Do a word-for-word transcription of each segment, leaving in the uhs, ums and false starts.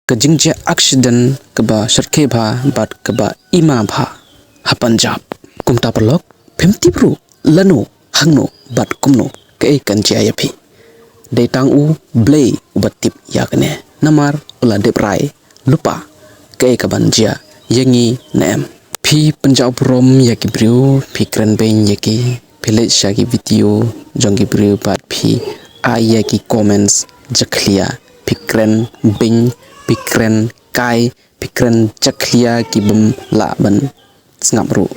ka jingjia accident kaba shyrkhei bha bad kaba ima bha ha Punjab. Kumta paralok, phim tip ruh lano, hangno bad kumno kaei kan jia ïa phi. Dei tang U Blei uba tip ïa kane, namar u la dep rai lypa kaei kaban jia ïa ngi ne em. Phi pynjah burom ïa ki briew, phi kren beiñ ïa ki, phi leit sha ki video jong ki briew bad phi ai ïa ki comments jakhlia, phi kren beiñ, phi kren kai, phi kren jakhlia ki bym lah ban sngap ruh.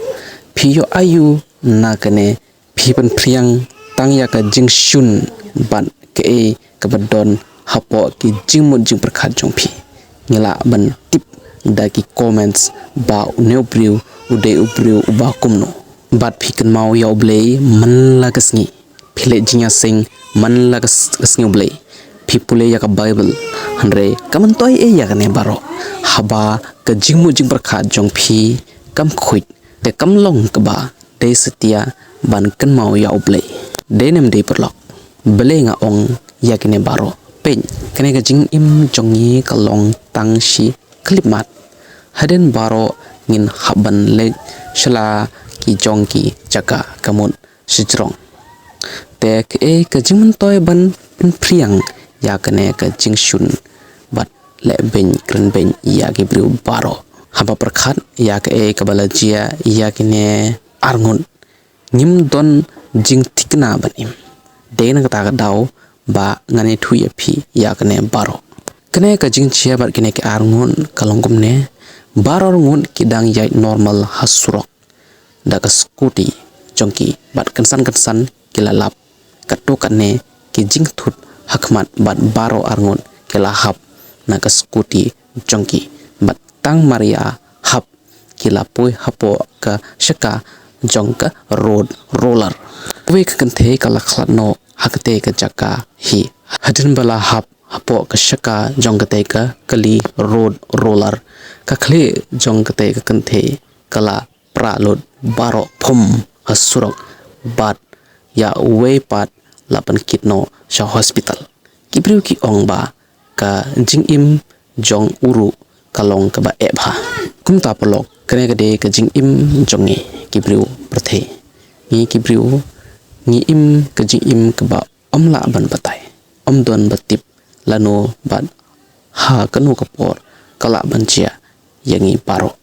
Phi ïoh aïu na kane? Phi pynphriang tang ïa ka jingshun bad kaei kaba don hapoh ki jingmut jingpyrkhat jong phi. Ngi lah ban tip da ki comments ba une u briew u dei u briew uba kumno. Bad phi kynmaw ïa U Blei man la ka sngi. Phi leh jingïaseng man la ka s-, ka sngi U Blei. Phi pule ïa ka Bible. Hynrei ka myntoi ei ïa kane baroh? Haba ka jingmut jingpyrkhat jong phi kam khuid, te kam long kaba dei satia ban kynmaw ïa U Blei. Dei ne ym dei paralok? Balei nga ong ïa kine baroh? Peit, kane ka jingim jong ngi ka long tang shi khyllipmat. Hadien baroh ngin hap ban leit sha la ki jong ki jaka ka mut shajrong. Te kaei ka jingmyntoi ban pynphriang ïa kane ka jingshun bad leh beiñ kren beiñ ïa ki briew baroh? Haba pyrkhat ïa kaei kaba la jia ïa kine arngut, ngim don jingthikna ban im. Dei na kata ka daw ba ngan ïathuh ïa phi ïa kane baroh. Kane ka jingjia bad kine ki arngut ka long kumne. Baroh arngut ki dang ïaid normal ha surok da ka scooty jong ki bad kynsan kynsan ki la lap. Katto katne ki jingthut ha khmat bad baroh arngut ki la hap na ka scooty jong ki bad tang mar ïa hap ki la poi hapoh ka shaka jong ka road roller. Kawei ka kynthei ka la khlad noh ha katei ka jaka hi. Hadien ba la hap hapoh ka shaka jong katei ka kali road roller, ka khlieh jong katei ka kynthei ka la prah lut baroh phum ha surok bad ïa uwei pat la pynkit noh sha hospital. Ki briew ki ong ba ka jingim jong u ruh ka long kaba eh bha. Kumta paralok, kane ka dei ka jingim jong ngi ki briew pyrthei. Ngi ki briew ngi im ka jingim kaba ym lah ban batai, ym don ba tip lano bad ha kano ka por ka lah ban jia ïa ngi baroh.